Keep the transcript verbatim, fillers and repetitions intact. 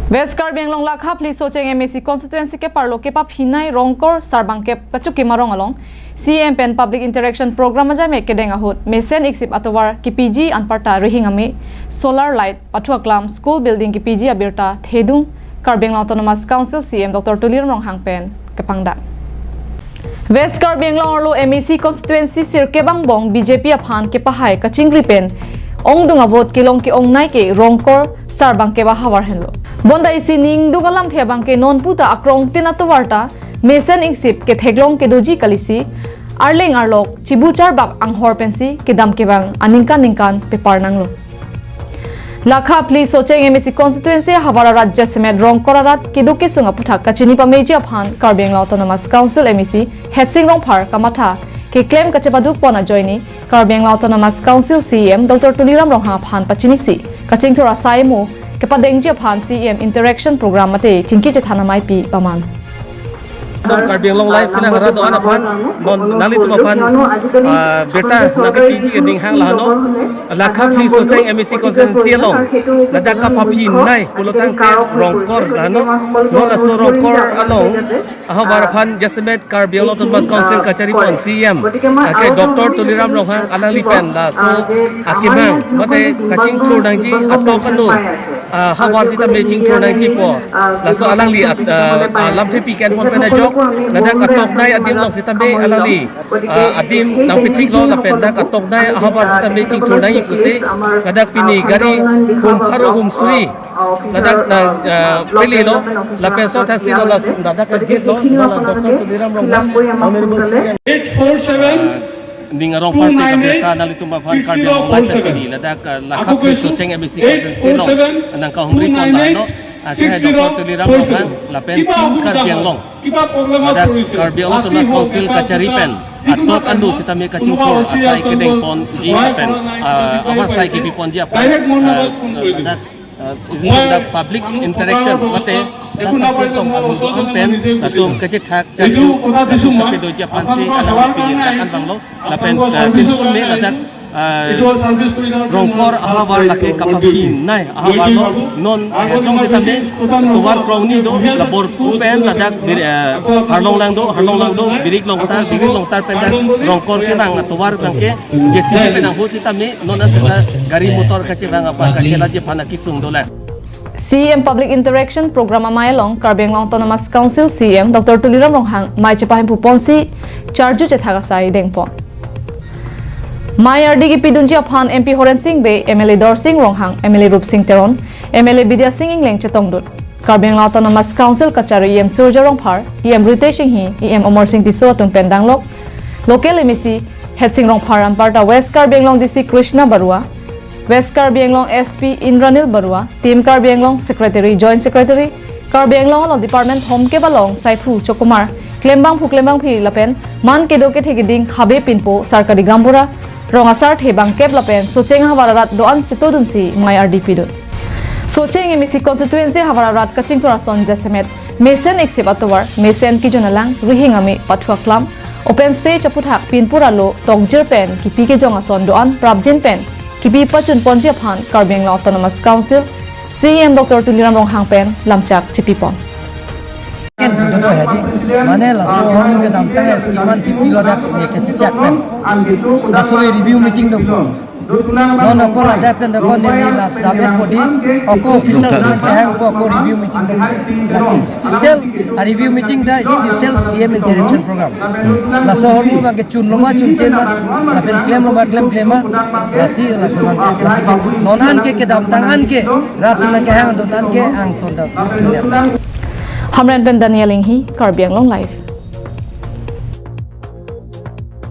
West Karbi Anglong Lakha phli Socheng M A C constituency keparlo kepaphinai Rongkor Sarbangkep kachukima rong along C M pen public interaction program ajame kedeng ahut mesen iksip atovar kepiji anparta rihing ame, solar light, pathu aklam, school building kepiji abirta thedung Karbi Anglong Autonomous Council C M Doctor Tuliram Ronghang pen kepangdak. West Karbi Anglong arlo M A C constituency sirkep angbong B J P aphan kepahai kachingri pen ongdung avote kelong ke-ongnei ke Rongkor Sarbangkep ahavar henlo. Bonta isi ning duk alamthe abangke non puta akrong tin atovar ta mesen iksip ketheklong kedoji kalisi, arleng arlok chibu charbak anghor pensi kedam kevang aningkan ningkan pepar nanglo. Lakha phli Socheng M A C constituency ahavar arat jasemet Rongkor arat keduk kesung aputhak kachini pameji aphan Karbi Anglong Autonomous Council M A C Headsing Rongphar kamatha keklem kachepaduk pon ajoine Karbi Anglong Autonomous Council C M Doctor Tuliram Ronghang aphan pachinisi kachingthur asai mo kepadengji aphan C M interaction program mate chingki chethan amei pi paman. Karbi Anglong Live kelang arat do-an aphan, non nanglitum aphan, ah, birta nangkepiji ke ninghang lahano. Lakha phli Socheng M A C constituency along ladak kapaphinai pulotangte Rongkor lahano. Non laso Rongkor along ahavar aphan jasemet Karbi Anglong Autonomous Council kachari pon C M, ake Doctor Tuliram Ronghang alangli pen laso akemang mate kachingthur nangji atok anu, ah, havar sitame chingthur nangjipo. Laso alangli at-, ah, ah, lamthe piken pon pen ajok, ladak atoknei adim along sitame alangli, ah, adim nangpithiklo lapen dak atoknei ahavar sitame chingthur nangji pusi, ladak pini gari hum pharo hum suri ladak na, ah, pelelo, lapen so thaksi lo la ladak ke gate lo, la Doctor Tuliram Ronghang, Honorable C M. Eight four seven, ning arong party ka beta nanglitum aphan Karbi Anglong Live pini ladak, ah, Lakha phli Socheng M A C constituency along nangkahumri pon lahano, ah, ake Doctor Tuliram Ronghang lapen Team Karbi Anglong, ladak Karbi Anglong Autonomous Council kachari pen atok anu sitame kachingthur asai kedeng ponji pen, ah, avarsai kepi ponji aphan, ah, ladak, ah, ladak public interaction mate ladak tong amu do-an pen latum kachethak chakru latum kapedoji aphansi alang pini ladak an banglo. Lapen, ah, pinpun me ladak, ah, Rongkor ahavar lake kapaphinai ahavar lo, non, eh, tong sitame tovar krongni do, la Borku pen ladak Bir-, eh, Harlonglang do, Harlonglang do, Birik Longtar, Birik Longtar pen dak Rongkor kevang atovar abangke J C B pen ahut sitame non aseta gari motor kachevang aphan kachelaji aphan akesung dolang. C M Public Interaction Program amei along Karbi Anglong Autonomous Council C M Doctor Tuliram Ronghang mei chepahemphu ponsi charju chethak asai dengpon. Mei ardi kepidunji aphan M P Horen Sing Bey, M L A Dorsing Ronghang, M L A Rupsing Teron, M L A Bidya Sing Engleng chetongdun. Karbi Anglong Autonomous Council kachari E M Surjya Rongphar, E M Ritesh Enghi, E M Amarsing Tisso atum pen danglok local M A C Headsing Rongphar anparta West Karbi Anglong D C Krishna Barua, West Karbi Anglong S P Indranil Barua, Team Karbi Anglong Secretary, Joint Secretary, Karbi Anglong along Department Home kep along Saiphu Chokumar, klembangphu klembangphi lapen man kedo kethe keding habe pinpo sarkari gaonbura, rong asarthe bangkep lapen Socheng ahavar arat do-an chetodunsi mei ardi pidun. Socheng M A C constituency ahavar arat kachingthur ason jasemet mesen iksip atovar, mesen kejun alang, rihing ame, pathu aklam, open stage aputhak pinpur alo tokjir pen kipi kejong ason do-an prapjin pen kipi pachun ponji aphan Karbi Anglong Autonomous Council C M Doctor Tuliram Ronghang pen lamchak chepipon. Ken dolo hedi, mane laso ahormu kedamtang scheme an pipilo dak ne kechechak pen. Laso review meeting do. Non ako ladak pen ako neli la dapet podi, ako officers man chehang ako, ako review meeting do. Special, ah, review meeting ta special C M interaction program. Laso ahormu abangke chun loma chun chema, lapen klem loma klem klema, lasi laso abangke, lasi ke, non an ke kedamtang an ke, rat nangkehang do an ke angton ta. Hamren pen Daniel Enghi, Karbi Anglong Live.